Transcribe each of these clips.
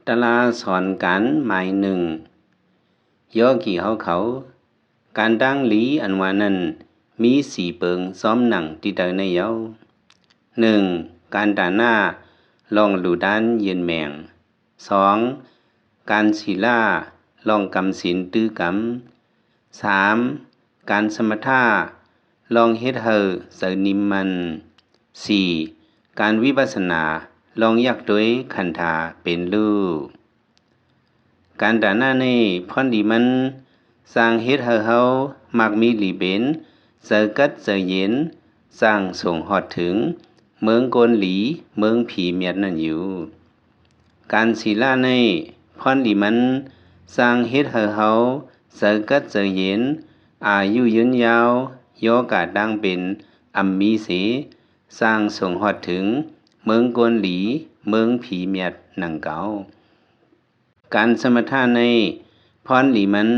ຕະລາສອນການໝາຍໜຶ່ງ. ໂຍກີເຮົາເຂົາ, ການດາງລີອັນວ່ານັ້ນ ມີສີ່ເປິງຊອມໜັງຕິດໃດໃນເຍົາ. ໜຶ່ງ, ການຕານາ ລອງດູດານເຢັນແມງ. ສອງ, ການສີລາ ລອງກຳສິນຕື້ກຳ. ສາມ, ການສະມະທາ ລອງເຮັດໃຫ້ໃຈນິ້ມໝັ້ນ. ສີ່, ການວິປັດສະນາ ລອງຢາກໂດຍຂັນທາເປັນຮູບ. ການຕານາໃນພອນດີມັນ ສ້າງເຮັດໃຫ້ເຮົາມັກມີຫຼີເປັນ ໃຈກັດໃຈເຢັນ, ສ້າງສົ່ງຮອດເຖິງ ເມືອງກົນຫຼີ ເມືອງຜີມຽດນັ້ນຢູ່. ການສີລາໃນພອນດີມັນ ສ້າງເຮັດໃຫ້ເຮົາໃຈກັດໃຈເຢັນ, ອາຍຸຍືນຍາວ, ໂຍກາດດາງເປັນອຳມີເສ, ສ້າງສົ່ງຮອດເຖິງເມືອງກົນຫຼີ ເມືອງຜີມຽດໜັງເກົ່າ. ການສະມະທາໃນພອນດີມັນ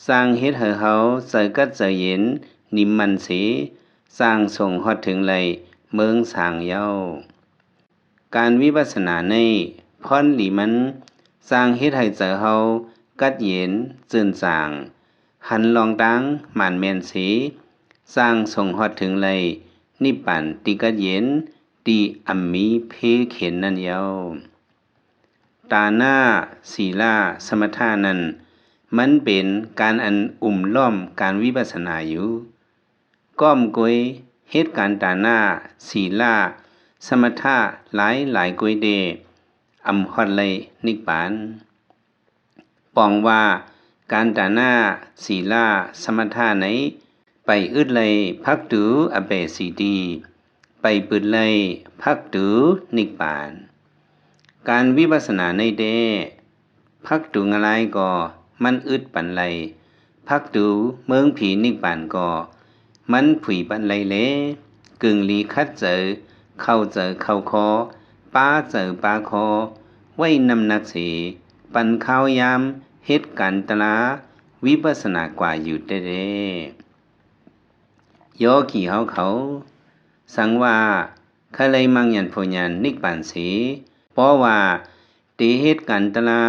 ສ້າງເຮັດໃຫ້ເຮົາໃຈກັດໃຈເຢັນ, ນິ້ມໝັ້ນເສ, ສ້າງສົ່ງຮອດເຖິງໄຫຼເມືອງສາງເຍົາ. ການວິປັດສະນາໃນພອນດີມັນ ສ້າງເຮັດໃຫ້ໃຈເຮົາກັດເຢັນ, ເຈີນຈາງ, ຫັນລ່ອງຕາງໝານແມ່ນເສ, ສ້າງສົ່ງຮອດເຖິງໄຫຼນິບປານທີ່ກັດເຢັນ, ທີ່ອຳມີເພເຂັນນັ້ນເຍົາ. ຕານາ, ສີລາ, ສະມະທານັ້ນ ມັນເປັນການອັນອຸມລ້ອມການວິປັດສະນາຢູ່. ກ້ອມກົຍເຮັດການຕານາ, ສີລາ, ສະມະທາຫຼາຍໆກົຍເດ ອຳຮອດໄລນິບປານ. ປອງວ່າການຕານາ, ສີລາ, ສະມະທາໃນ ໄປອຶດໄລພັກຕູອະເປສີຕີ, ໄປປຶດໄລພັກຕູນິບປານ. ການວິປັດສະນາໃນແດ່ ພັກຕູງະລາຍກໍມັນອຶດປານໄລ, ພັກຕູເມືອງຜີນິບປານກໍມັນຜຸຍປານໄລແລ. ກຶ່ງຫຼີຂັດໃຈ, ເຂົ້າໃຈເຂົ້າຄໍ, ປາໃຈປາຄໍ, ໄວ້ນ້ຳໜັກເສ, ປັນຄາວຍາມເຮັດການຕະລາວິປັດສະນາກວ່າຢູ່ແດ່ໆ. ໂຍກີເຮົາເຂົາ, ສັງວ່າ ຄະໄລມັງຍານໂພຍານນິບປານເສ, ເພາະວ່າເຕເຮັດການຕະລາ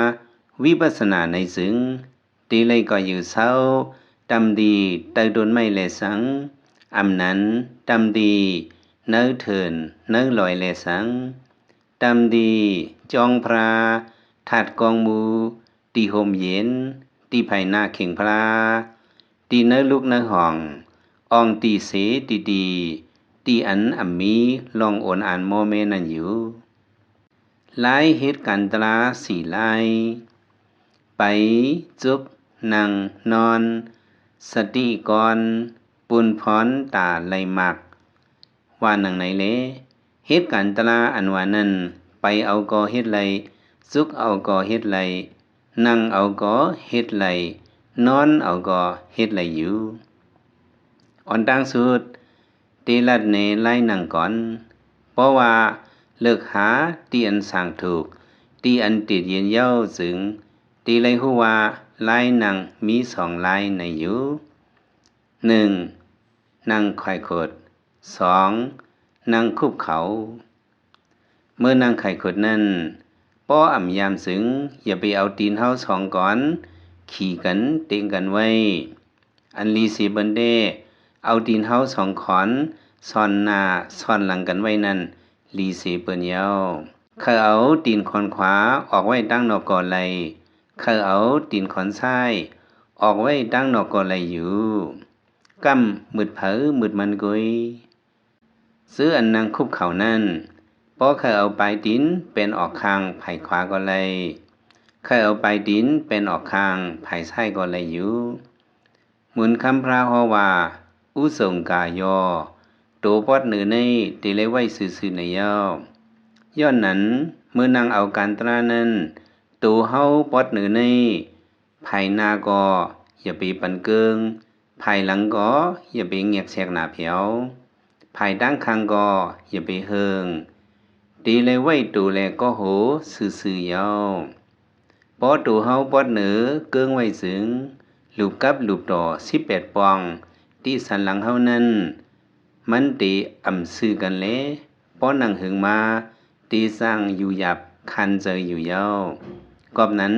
ວິປັດສະນາໃນຊຶງ, ເຕໄລກໍຢູ່ເຊົາ, ຕຳດີໃຕ້ຕົ້ນໄມ້ແລສັງ, ອຳນັ້ນຕຳດີໃນເທີນໃນລອຍແລສັງ, ຕຳດີຈອງພຣາ, ທາດກອງໝູ, ທີ່ຮົ່ມເຢັນ, ທີ່ໄພໜ້າເຄັ່ງພຣາ, ທີ່ໃນລຸກໃນຫ້ອງ, ອ່ອງຕີເສຕີຕີ, ທີ່ອັນອຳມີລ່ອງໂອນອານມໍແມ່ນັ້ນຢູ່. ລາຍເຮັດການຕະລາສີ່ລາຍ, ໄປ, ຈຸກ, ນັ່ງ, ນອນ, ສະຕິກ່ອນ, ປຸນພອນຕາໄລມັກ. ວ່າໜັງໃນແລ, ເຮັດການຕະລາອັນວ່ານັ້ນ, ໄປເອົາກໍເຮັດໄດ້, ຈຸກເອົາກໍເຮັດໄດ້, ນັ່ງເອົາກໍເຮັດໄດ້, ນອນເອົາກໍເຮັດໄດ້ຢູ່. ອອນຕ່າງສຸດ, ເຕລັດແນລາຍນັ່ງກ່ອນ, ເພາະວ່າເລິກຫາທີ່ອັນສາງທຸກ, ທີ່ອັນຕິດເຢັນເຍົາຈຶ່ງ, ເຕໄລຮູ້ວ່າລາຍນັ່ງມີສອງລາຍໃນຢູ່. ໜຶ່ງ, ນັ່ງໄຂຂົດ, ສອງ, ນັ່ງຄຸບເຂົ່າ. ເມື່ອນັ່ງໄຂຂົດນັ້ນ, ປໍອຳຍາມຊຶງ, ຢ່າໄປເອົາຕີນເຮົາສອງກ່ອນ, ຂີ່ກັນເຕັງກັນໄວ້. ອັນລີເສເບິ່ນແດ່, ເອົາຕີນເຮົາສອງຂອນ, ຊ້ອນໜ້າຊ້ອນຫຼັງກັນໄວ້ນັ້ນ, ລີເສເປີນເຍົາ. ໃຄ່ເອົາຕີນຂອນຂວາອອກໄວ້ຕາງນອກກໍໄດ້, ໃຄ່ເອົາຕີນຂອນຊ້າຍອອກໄວ້ຕາງນອກກໍໄດ້ຢູ່. ກ້ຳມືດໃຜມືດມັນກຸຍ. ຊື່ອັນນັ່ງຄຸບເຂົ່ານັ້ນ, ປໍໃຄ່ເອົາປາຍຕີນແປນອອກຂ້າງພາຍຂວາກໍໄດ້, ໃຄ່ເອົາປາຍຕີນແປນອອກຂ້າງພາຍຊ້າຍກໍໄດ້ຢູ່. ໝູນຄຳພຣາເຮົາວ່າ ອຸສົງກາຍໍ, ໂຕປອດເໜີໃນເຕໄລໄວ້ຊື່ໆໃນເຍົາ. ຍ້ອນນັ້ນ, ເມື່ອນັ່ງເອົາການຕະລານັ້ນ, ໂຕເຮົາປອດເໜີໃນ ພາຍໜ້າກໍຢ່າໄປປັນເກີງ, ພາຍຫຼັງກໍຢ່າໄປແງກແຊກໜ້າແຜວ, ພາຍຕາງຂ້າງກໍຢ່າໄປເຫິງ, ເຕໄລໄວ້ໂຕແລກໍໂຫຊື່ໆເຍົາ. ປໍໂຕເຮົາປອດເໜີເກີງໄວ້ຊຶງ, ລູບກັບລູບຕໍ່ສິບແປດປ່ອງ, ຕິສັນຫຼັງເຮົານັ້ນ, ມັນເຕອຳຊື່ກັນແລ, ປໍນັ່ງເຫິງມາ, ເຕສ້າງຢູ່ຫຍາບຄັນໃຈຢູ່ເຍົາ. ກອບນັ້ນ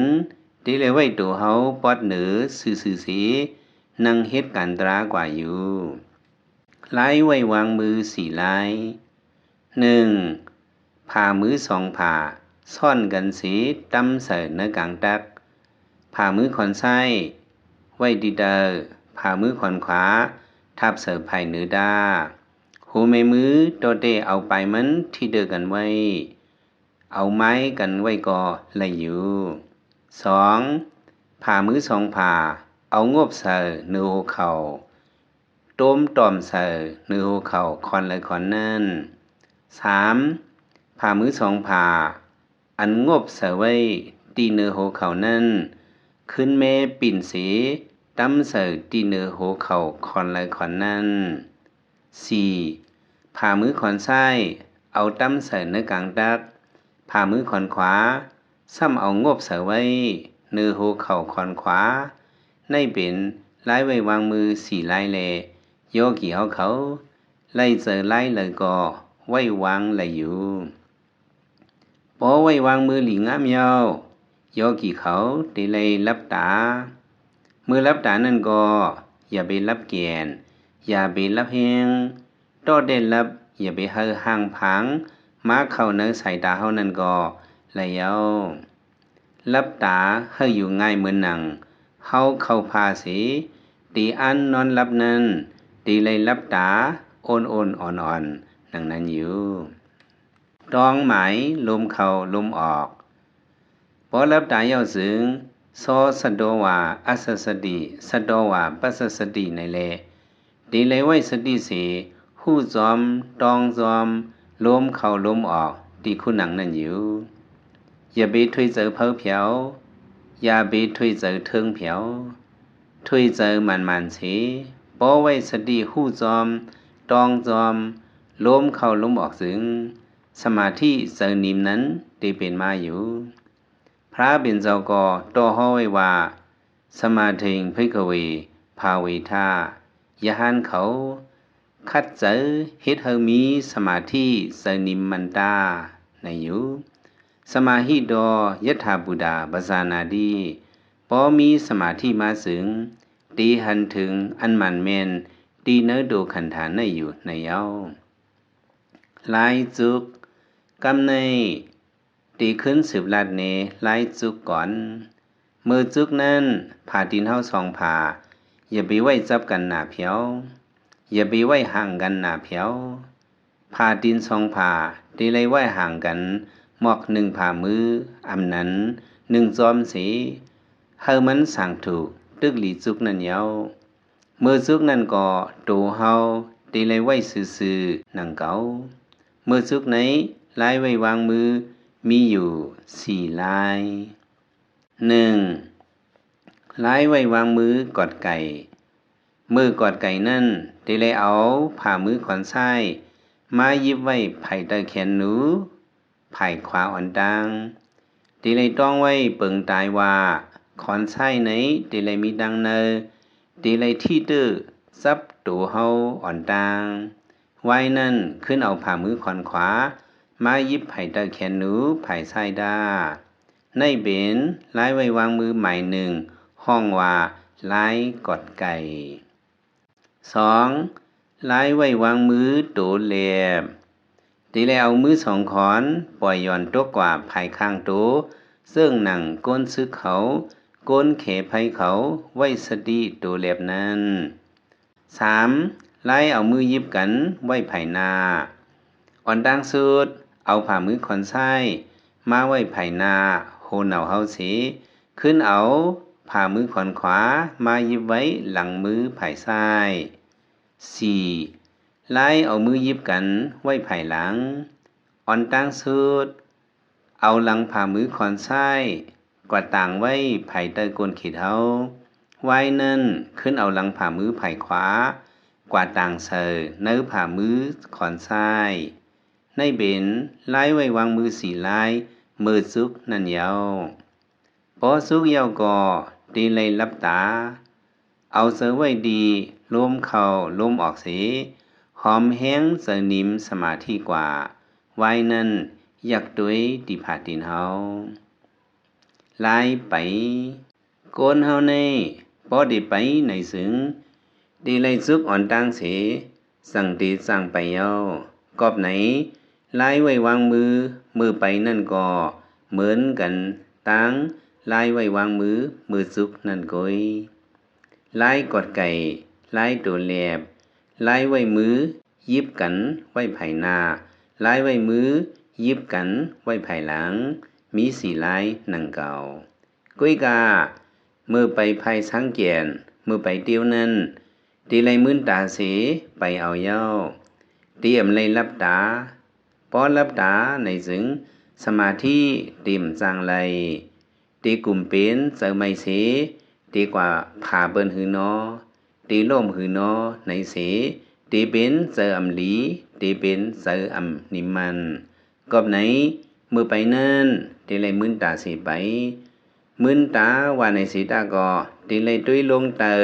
ເຕເລໄວ້ໂຕເຮົາປອດເໜີຊື່ໆເສ, ນັ່ງເຮັດການຕາກວ່າຢູ່. ລາຍໄວ້ວາງມືສີ່ລາຍ. ໜຶ່ງ, ຝ່າມືສອງຝ່າຊ້ອນກັນເສ ຕຳໃສ່ໃນກາງຕັກ. ຝ່າມືຂອນຊ້າຍໄວ້ຕິດເຕີ, ຝ່າມືຂອນຂວາທັບໃສ່ພາຍເໜືອຕາ. ຫົວແມ່ມືຕໍ່ແຕ່ເອົາປາຍມັນທີ່ເດີກັນໄວ້, ເອົາໄມ້ກັນໄວ້ກໍໄດ້ຢູ່. ສອງ, ຝ່າມືສອງຝ່າເອົາງົບໃສ່ເໜືອຫົວເຂົ່າ, ໂຕ້ມຕ່ອມໃສ່ເໜືອຫົວເຂົ່າຂ້ອນລະຂ້ອນນັ້ນ. ສາມ, ຝ່າມືສອງຝ່າອັນງົບໃສ່ໄວ້ທີ່ເໜືອຫົວເຂົ່ານັ້ນ ຂຶ້ນແມ່ປິ່ນເສ ຕຳໃສ່ທີ່ເໜືອຫົວເຂົ່າຂ້ອນລະຂ້ອນນັ້ນ. ສີ່, ຝ່າມືຂອນຊ້າຍເອົາຕຳໃສ່ໃນກາງຕັກ, ຝ່າມືຂອນຂວາຊ້ຳເອົາງົບໃສ່ໄວ້ເໜືອຫົວເຂົ່າຂອນຂວາ. ໃນເປັນລາຍໄວ້ວາງມືສີ່ລາຍແລ, ໂຍກີເຮົາເຂົາໄດ້ເຈີລາຍໃດກໍໄວ້ວາງໄດ້ຢູ່. ພໍໄວ້ວາງມືລີງາມແລ້ວ, ໂຍກີເຂົາເຕໄດ້ຫຼັບຕາ. ເມື່ອຫຼັບຕານັ້ນກໍຢ່າໄປຫຼັບແກ່ນ, ຢ່າໄປຫຼັບແຮງ, ຕໍ່ແຕ່ຫຼັບຢ່າໄປໃຫ້ຮ່າງພາງມາເຂົ້າໃນສາຍຕາເຮົານັ້ນກໍໄດ້ແລ້ວ. ຫຼັບຕາໃຫ້ຢູ່ງ່າຍເໝືອນໜັງເຮົາເຂົ້າຜ້າເສ, ເຕອັນນອນຫຼັບນັ້ນເຕໄດ້ຫຼັບຕາໂອນໆອ່ອນໆ ດັ່ງນັ້ນຢູ່. ຕ້ອງໝາຍລົມເຂົ້າລົມອອກ. ພໍຫຼັບຕາແລ້ວຈຶ່ງ ຊອສະໂດວາ ອັດສະສະຕິ ສະໂດວາ ປັດສະສະຕິ ໃນແລ ເຕໄດ້ໄວ້ສະຕິເສ ຮູ້ຈອມ ຕ້ອງຈອມ ລົມເຂົ້າລົມອອກທີ່ຄູໜັງນັ້ນຢູ່. ຢ່າໄປຖ້ວຍໃຈເຜີແຜວ, ຢ່າໄປຖ້ວຍໃຈເທິງແຜວ, ຖ້ວຍໃຈໝານໆເສ. ພໍໄວ້ສະຕິຮູ້ຈອມ ຕ້ອງຈອມ ລົມເຂົ້າລົມອອກຈຶ່ງ ສະມາທິໃຈນິ່ມນັ້ນໄດ້ເປັນມາຢູ່. ພະເປັນເຈົ້າກໍຕໍ່ຮອໄວ້ວ່າ ສະມາທິງ ພິກຂະເວ ພາເວທາ, ຍະຫັນເຂົາຂັດໃຈເຮັດໃຫ້ມີສະມາທິໃຈນິ່ມມັນຕາ ໃນຢູ່. ສະມາຫິໂຕ ຍັດຖາພູຕາ ປະຈານາຕິ, ພໍມີສະມາທິມາເຊິ່ງ ເຕຫັນເຖິງອັນໝັ້ນແມ່ນທີ່ໃນໂຕຂັນທາໃນຢູ່ໃນເອົາ. ລາຍຈຸກ. ກຳໃນ ເຕຂຶ້ນສືບລາດແນລາຍຈຸກກ່ອນ. ເມື່ອຈຸກນັ້ນ ຝາຕີນເຮົາສອງຝາ ຢ່າໄປໄວ້ຈັບກັນໜ້າແຜວ, ຢ່າໄປໄວ້ຫ່າງກັນໜ້າແຜວ. ຝາຕີນສອງຝາ ເຕໄດ້ໄວ້ຫ່າງກັນໝອກໜຶ່ງຝ່າມື, ອຳນັ້ນໜຶ່ງຈອມເສ, ໃຫ້ມັນສ້າງຖືກຕຶກລີຈຸກນັ້ນເຍົາ. ເມື່ອຈຸກນັ້ນກໍໂຕເຮົາເຕໄດ້ໄວ້ຊື່ໆໜັງເກົ່າ. ເມື່ອຈຸກໃນລາຍໄວ້ວາງມືມີຢູ່ສີ່ລາຍ. ໜຶ່ງ, ລາຍໄວ້ວາງມືກອດໄກ່. ເມື່ອກອດໄກ່ນັ້ນ ເຕໄດ້ເອົາຝ່າມືຂອນຊ້າຍມາຫຍິບໄວ້ພາຍໃຕ້ແຂນໜູ ຝາຍຂວາອ່ອນຕ່າງ. ເຕໄດ້ຕ້ອງໄວ້ເປິງຕາຍວ່າ ຂອນຊ້າຍໃນເຕໄດ້ມີດັ່ງໃນ, ເຕໄດ້ທີ່ຕື້ຈັບໂຕເຮົາອ່ອນຕ່າງ. ວາຍນັ້ນ ຂຶ້ນເອົາຝ່າມືຂອນຂວາມາຫຍິບພາຍໃຕ້ແຂນໜູ ຝາຍຊ້າຍດາ. ໃນເປັນລາຍໄວ້ວາງມືໝາຍໜຶ່ງ ຮ້ອງວ່າ ລາຍກອດໄກ່. ສອງ, ລາຍໄວ້ວາງມືໂຕແລບ. ເຕໄດ້ເອົາມືສອງຂອນປ່ອຍຢ່ອນຕົກກວ່າພາຍຂ້າງໂຕ, ເຊິ່ງໜັງກົ້ນຊຶກເຂົາ, ກົ້ນແຂໄພເຂົາ, ໄວ້ສະຕິໂຕແລບນັ້ນ. ສາມ, ລາຍເອົາມືຫຍິບກັນໄວ້ພາຍໜ້າ. ອອນຕ່າງສຸດ, ເອົາຝ່າມືຂອນຊ້າຍມາໄວ້ພາຍໜ້າຫົວເນົ່າເຮົາເສ, ຂຶ້ນເອົາຝ່າມືຂອນຂວາມາຫຍິບໄວ້ຫຼັງມືພາຍຊ້າຍ. ສີ່, ລາຍເອົາມືຫຍິບກັນໄວ້ພາຍຫຼັງ. ອອນຕ່າງສຸດ, ເອົາຫຼັງຝ່າມືຂອນຊ້າຍກວາດຕາງໄວ້ພາຍໃຕ້ກົ້ນເຂດເຮົາ. ວາຍນັ້ນ, ຂຶ້ນເອົາຫຼັງຝ່າມືພາຍຂວາກວາດຕາງໃສ່ໃນຝ່າມືຂອນຊ້າຍ. ໃນເປັນລາຍໄວ້ວາງມືສີ່ລາຍເມີຈຸກນັ້ນເຍົາ. ພໍສຸກແລ້ວກໍເຕໄດ້ຫຼັບຕາ, ເອົາໃຈໄວ້ດີລົມເຂົ້າລົມອອກເສ, ຫອມແຮງໃຈນິ່ມສະມາທິກວ່າ, ວາຍນັ້ນຢາກໂຕຍທີ່ຜາຕີນເຮົາ. ລາຍໄປ. ຄົນເຮົານີ້ ພໍເດໄປໃນເຊິ່ງ ເດໄລ່ສຸກອ່ອນຕ່າງເສ ຈັ່ງເດຈ້າງໄປເຍົາ. ກອບໃນ ລາຍໄວ້ວາງມື ເມື່ອໄປນັ້ນກໍເໝີນກັນ ຕ່າງລາຍໄວ້ວາງມື ເມື່ອສຸກນັ້ນກົຍ. ລາຍກອດໄກ່ ລາຍໂຕແລບ ລາຍໄວ້ມື ຢິບກັນໄວ້ພາຍໜ້າ ລາຍໄວ້ມື ຢິບກັນໄວ້ພາຍຫຼັງ ມີສີ່ລາຍດັ່ງກ່າວ. ກວຍກາ ເມື່ອໄປພາຍຊາງແກ່ນ ເມື່ອໄປຕຽວນັ້ນ ເດໄລ່ມືນຕາເສ ໄປເອົາເຍົາ. ເດອຳໄລ່ຫຼັບຕາ ພໍຫຼັບຕາໃນເຊິ່ງ ສະມາທິເຕັມຈ້າງໄລ ເດກຸມເປັນເຈີໄມ້ເສ ເດກວ່າຜາເບິ່ນຫືນໍ ເດລົ້ມຫືນໍໃນເສ ເດເປັນເຈີອຳລີ ເດເປັນເຈີອຳນິມມັນ. ກອບໃນ ເມື່ອໄປນັ້ນ ເດໄລ່ມືນຕາເສໄປ. ມືນຕາວ່າໃນເສຕາກໍ ເດໄລ່ຕົວຍລົງເຕີ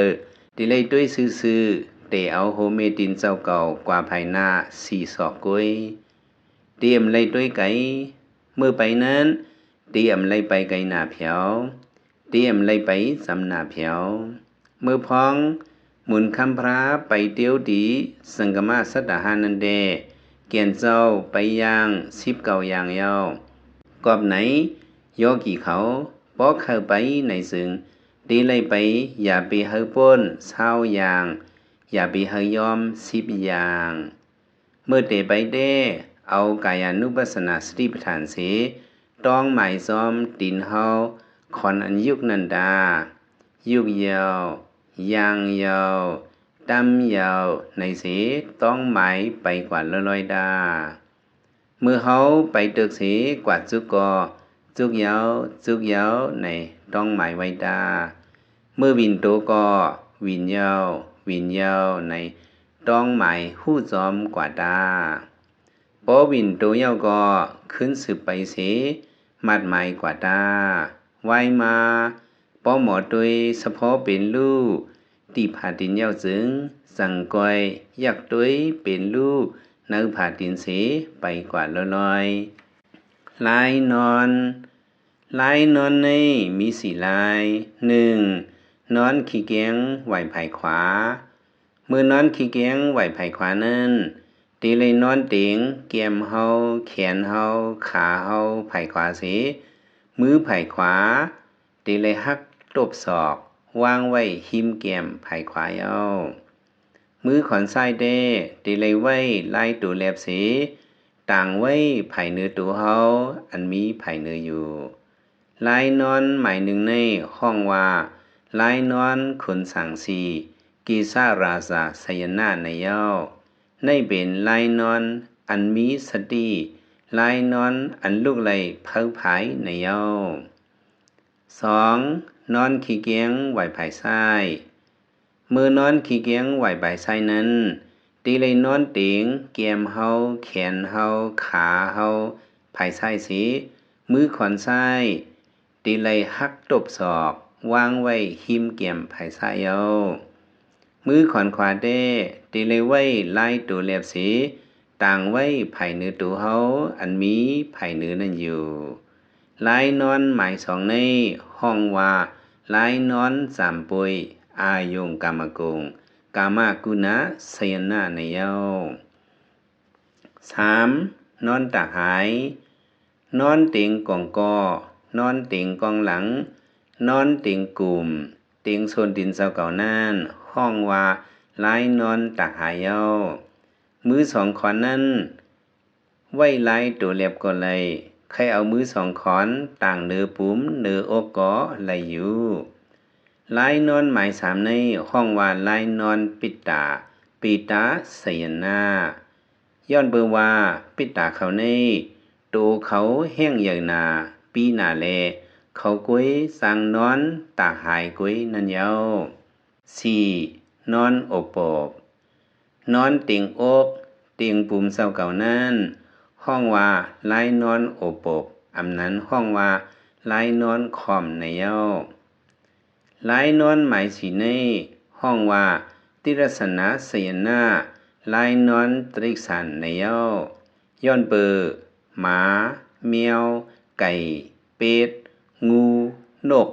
ເດໄລ່ຕົວຍຊື່ໆ ເດເອົາໂຮເມຕີນເຈົ້າເກົ່າກວ່າພາຍໜ້າສີ່ສອກກົຍ. ເດອຳໄລ່ຕົວຍໄກ ເມື່ອໄປນັ້ນ ເດອຳໄລ່ໄປໄກໜ້າແຜວ ເດອຳໄລ່ໄປຈຳໜ້າແຜວ. ເມື່ອພອງ ໝູນຄຳພຣາໄປຕຽວຕີ ສັງກະມະສັດຕາຫານນັ້ນແດ່ ແກ່ນເຈົ້າໄປຢ່າງສິບເກົ້າຢ່າງເຍົາ. ກອບໃນ ໂຍກີເຂົາ ພໍເຂົ້າໄປໃນເຊິ່ງ ເດໄລ່ໄປ ຢ່າໄປໃຫ້ປົ້ນຊາວຢ່າງ ຢ່າໄປໃຫ້ຍອມສິບຢ່າງ. ເມື່ອເຕໄປແດ່ ເອົາກາຍານຸປັດສະນາສະຕິປະທານເສ ຕ້ອງໝາຍຊອມຕີນເຮົາ ຂອນອັນຍຸກນັ້ນດາ ຍຸກເຍົາ ຍ່າງເຍົາ ຕ່ຳເຍົາໃນເສ ຕ້ອງໝາຍໄປກວາດລອຍໆດາ. ເມື່ອເຮົາໄປຕຶກເສ ກວາດຈຸກກໍ ຈຸກເຍົາ ຈຸກເຍົາໃນ ຕ້ອງໝາຍໄວ້ດາ. ເມື່ອວິນໂຕກໍ ວິນເຍົາ ວິນເຍົາໃນ ຕ້ອງໝາຍຮູ້ຈອມກວ່າດາ. ປໍວິນໂຕເຍົາກໍ ຂຶ້ນສືບໄປເສ ໝາດໝາຍກວ່າດາ. ວາຍມາ ປໍໝໍໂຕຍສະເພາະເປັນລູກ ຕີພາຕິນເຍົາຈຶ່ງ ຈັ່ງກ່ອຍຢາກໂຕຍເປັນລູກ ໃນພາຕິນເສ ໄປກວ່າລອຍໆ. ລາຍນອນ ລາຍນອນນີ້ມີສີ່ລາຍ. ໜຶ່ງ ນອນຂີ້ແກງໄຫວ້ພາຍຂວາ. ເມື່ອນອນຂີ້ແກງໄຫວ້ພາຍຂວານັ້ນ ເຕໄລ່ນອນເຕັງແກ້ມເຮົາ, ແຂນເຮົາ, ຂາເຮົາພາຍຂວາເສ, ມືພາຍຂວາເຕໄລ່ຮັກຕົບສອກ ວາງໄວ້ຮິມແກ້ມພາຍຂວາເອົາ. ມືຂອນຊ້າຍແດ່ ເຕໄລ່ໄວ້ລາຍໂຕແລັບເສ, ຕາງໄວ້ພາຍເໜືອໂຕເຮົາ ອັນມີພາຍເໜືອຢູ່. ລາຍນອນໝາຍໜຶ່ງໃນຫ້ອງວ່າ ລາຍນອນຂຸນສາງສີ ເກສາລາຊາໄຊຍະນະໃນເຍົາ. ໃນເປັນລາຍນອນອັນມີສະຕິ, ລາຍນອນອັນລຸກໄລ່ເພີພາຍໃນເຍົາ. ສອງ ນອນຂີ້ແກງໄຫວ້ພາຍຊ້າຍ. ເມື່ອນອນຂີ້ແກງໄຫວ້ພາຍຊ້າຍນັ້ນ ເຕໄລ່ນອນເຕັງແກ້ມເຮົາ, ແຂນເຮົາ, ຂາເຮົາພາຍຊ້າຍເສ, ມືຂອນຊ້າຍເຕໄລ່ຮັກຕົບສອກ ວາງໄວ້ຮິມແກ້ມພາຍຊ້າຍເອົາ. ມືຂອນຂວາແດ່ ເຕໄລ່ໄວ້ລາຍໂຕແລັບເສ, ຕາງໄວ້ພາຍເໜືອໂຕເຮົາ ອັນມີພາຍເໜືອນັ້ນຢູ່. ລາຍນອນໝາຍສອງໃນຫ້ອງວ່າ ລາຍນອນຈາມໂປຍ ອາຍົງກາມະກົງ ກາມະກຸນະໄຊຍະນະໃນເຍົາ. ສາມ ນອນຕາກຫາຍ. ນອນເຕັງກອງກໍ, ນອນເຕັງກອງຫຼັງ, ນອນເຕັງກຸມ, ເຕັງໂຊນຕີນເຈົ້າເກົ່ານັ້ນ ຮ້ອງວ່າລາຍນອນຕາກຫາຍເຍົາ. ມືສອງຂອນນັ້ນ ໄວ້ລາຍໂຕແລັບກໍໄດ້, ໃຄ່ເອົາມືສອງຂອນຕາງເໜືອປຸມເໜືອອົກກໍໄດ້ຢູ່. ລາຍນອນໝາຍສາມໃນ ຮ້ອງວ່າລາຍນອນປິດຕາ, ປີຕາໄຊຍະນະ. ຍ້ອນເບິ່ງວ່າປິດຕາເຂົາໃນ ໂຕເຂົາແຫ້ງໃຫຍ່ໜາ, ປີໜາແລ ເຂົາກົຍສ້າງນອນຕາກຫາຍກົຍນັ້ນເຍົາ. ສີ່ ນອນອົບປົບ. ນອນເຕັງອົກ, ເຕັງປຸມເຈົ້າເກົ່ານັ້ນ ຮ້ອງວ່າລາຍນອນອົບປົບ, ອຳນັ້ນຮ້ອງວ່າລາຍນອນຄ່ອມໃນເຍົາ. ລາຍນອນໝາຍສີ່ໃນ ຮ້ອງວ່າຕິລັດສະນະໄຊຍະນະ, ລາຍນອນຕະລິກສານໃນເຍົາ. ຍ້ອນເປີ ໝາ, ແມວ, ໄກ່, ເປັດ, ງູ, ນົກ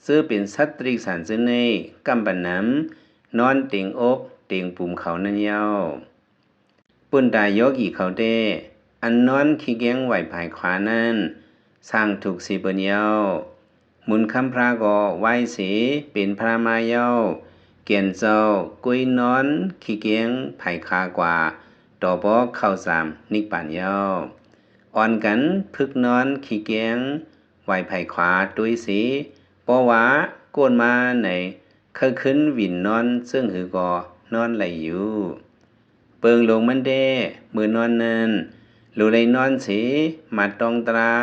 ເຈີເປັນສັດຕະລິກສານເຈີນີ້ ກຳປະນຳນອນເຕັງອົກເຕັງປຸມເຂົານັ້ນເຍົາ. ປຸນຕາໂຍກີເຂົາແຕ້ ອັນນອນຂີ້ແກ້ງໄຫວ້ພາຍຂວານັ້ນ ສ້າງທຸກເສເພິ່ນເຍົາ. ໝູນຄຳພຣາກໍໄຫວ້ເສ ເປັນພຣະມາເຍົາ. ແກ່ນເຈົ້າກ້ວຍນອນຂີ້ແກ້ງພາຍຂວາກວ່າ ຕໍ່ບໍ່ເຂົ້າສາມນິບປານເຍົາ. ອ່ອນກັນຝຶກນອນຂີ້ແກ້ງໄຫວ້ພາຍຂວາຕົວເສ ເພາະວ່າໂກນມາໃນ ເຄີຍຂຶ້ນວິນນອນເຊິ່ງຫືກໍນອນໄດ້ຢູ່. ເປີງລົງມັນແດ່ ມື້ນອນນັ້ນ ໂລໄດ້ນອນເສ ມາຕ້ອງຕາລາ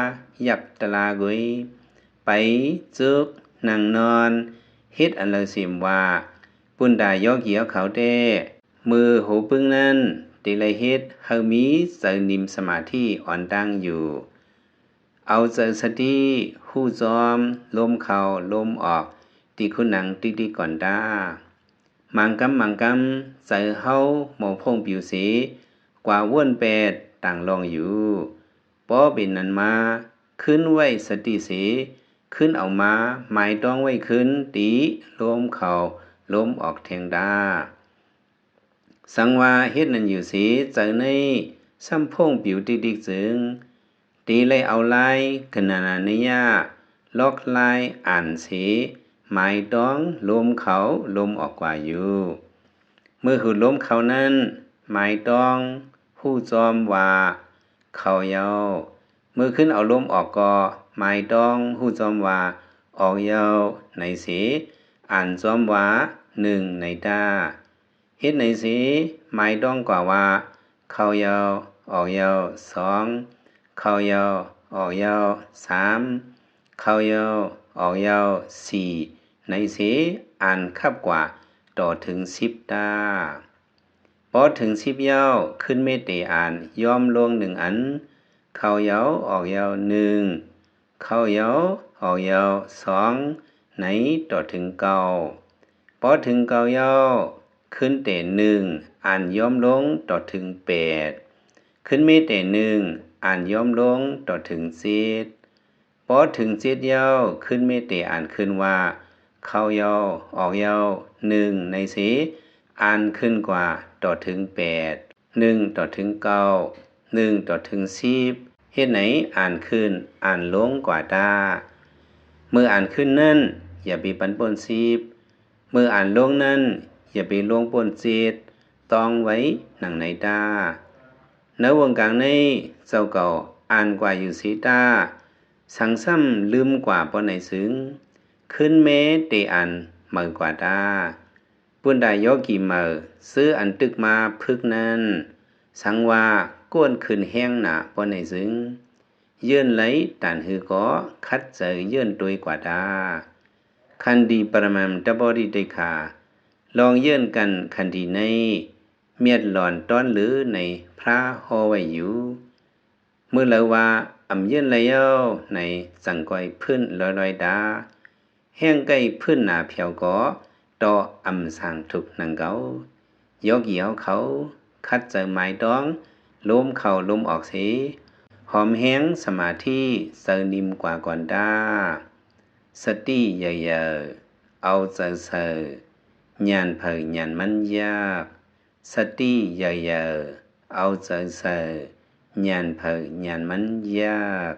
ຍັບຕາລາກຸຍ ໄປ ຈຸກ ນັ່ງນອນ ເຮັດອັນລະເສມວ່າ ປຸນຕາໂຍກີເຂົາແຕ້ ມື້ໂຫປຶ້ງນັ້ນ ເຕໄລເຮັດໃຫ້ມີໃຈນິມສະມາທິອ່ອນຕັ້ງຢູ່. ເອົາໃຈສະຕິຮູ້ຈອມ ລົມເຂົ້າລົມອອກ ຕິຄຸນນັງຕິຕິກ່ອນຕາ. ມາງກຳມາງກຳ ໃຈເຮົາໝໍ່ພົ່ງປິວເສ ກວ່າວົນແປດຕ່າງລ່ອງຢູ່. ພໍເປັນນັ້ນມາ ຄືນໄວ້ສະຕິເສ ຄືນເອົາມາໝາຍຕ້ອງໄວ້ຄືນຕິລົມເຂົ້າລົມອອກແທງຕາ. ສັງວ່າເຮັດນັ້ນຢູ່ເສ ໃຈໃນສ່ຳພົ່ງປິວຕິກໆຈຶ່ງ ຕິໄລເອົາລາຍກະນະນະນິຍະ ລັອກລາຍອ່ານເສ ໝາຍຕ້ອງລົມເຂົ້າລົມອອກກວ່າຢູ່. ເມື່ອຫືດລົມເຂົ້ານັ້ນ ໝາຍຕ້ອງຮູ້ຈອມວ່າເຂົ້າເຍົາ. ເມື່ອຄືນເອົາລົມອອກກໍ ໝາຍຕ້ອງຮູ້ຈອມວ່າອອກເຍົາໃນເສ ອ່ານຈອມວ່າໜຶ່ງໃນຕາ. ເຮັດໃນເສ ໝາຍຕ້ອງກວ່າວ່າ ເຂົ້າເຍົາ ອອກເຍົາ ສອງ ເຂົ້າເຍົາ ອອກເຍົາ ສາມ ເຂົ້າເຍົາ ອອກເຍົາ ສີ່ ໃນເສ ອ່ານຄັບກວ່າຕໍ່ເຖິງສິບຕາ. ພໍເຖິງສິບເຍົາ ຂຶ້ນເມເຕອ່ານ ຍ້ອມລົງໜຶ່ງອັນ ເຂົ້າເຍົາ ອອກເຍົາ ໜຶ່ງ ເຂົ້າເຍົາ ອອກເຍົາ ສອງ ໃນຕໍ່ເຖິງເກົ້າ. ພໍເຖິງເກົ້າເຍົາ ຂຶ້ນເຕໜຶ່ງ ອ່ານຍ້ອມລົງຕໍ່ເຖິງແປດ ຂຶ້ນເມເຕໜຶ່ງ ອ່ານຍ້ອມລົງຕໍ່ເຖິງເຈັດ. ພໍເຖິງເຈັດເຍົາ ຂຶ້ນເມເຕອ່ານຄືນວ່າ ເຂົ້າເຍົາ ອອກເຍົາ ໜຶ່ງ ໃນເສ ອ່ານຂຶ້ນກວ່າຕໍ່ເຖິງແປດ ໜຶ່ງຕໍ່ເຖິງເກົ້າ ໜຶ່ງຕໍ່ເຖິງສິບ ເຮັດໃນອ່ານຂຶ້ນອ່ານລົງກວ່າຕາ. ເມື່ອອ່ານຂຶ້ນນັ້ນ ຢ່າໄປປັນປົນສິບ ເມື່ອອ່ານລົງນັ້ນ ຢ່າໄປລົງປົນເຈັດ ຕ້ອງໄວ້ໜັງໃນຕາ. ໃນວົງກາງໃນ ເຈົ້າເກົ່າອ່ານກວ່າຢູ່ເສຕາ ສັງຊ້ຳລືມກວ່າປານໃດຊຶງ ຄືນເມເຕອ່ານໃໝ່ກວ່າຕາ. ປຸນຕາໂຍກີໃໝ່ ເຊື້ອອັນຕຶກມາຝຶກນັ້ນ ສັງວ່າກວນຂຶ້ນແຮງໜາປານໃດຊຶງ ເຢີ້ນໄລຕານຫືກໍ ຂັດໃຈເຢີ້ນໂຕຍກວ່າຕາ. ຄັນດີປະມານຕະບໍລິເຕຂາ ລອງເຢີ້ນກັນຄັນດີໃນ ມຽດຫຼອນຕ້ອນລືໃນພຣະຫໍໄວ້ຢູ່. ມື້ລາວວ່າ ອຳເຢີ້ນໄລເຍົາໃນ ຈັ່ງກ່ອຍຟື້ນລອຍໆຕາ ແຮງໄກຟື້ນໜາແຜວກໍ ຕໍ່ອຳສາງທຸກໜັງເກົ່າ. ໂຍກີເຮົາເຂົາ ຂັດໃຈໝາຍຕ້ອງ ລົມເຂົ້າລົມອອກເສ ຫອມແຮງສະມາທິ ໃຈນິ້ມກວ່າກ່ອນຕາ. ສະຕິເຍີໆ ເອົາໃຈໃສ່ ຍານໃຜຍານມັນຢາກ. ສະຕິເຍີໆ ເອົາໃຈໃສ່ ຍານໃຜຍານມັນຢາກ.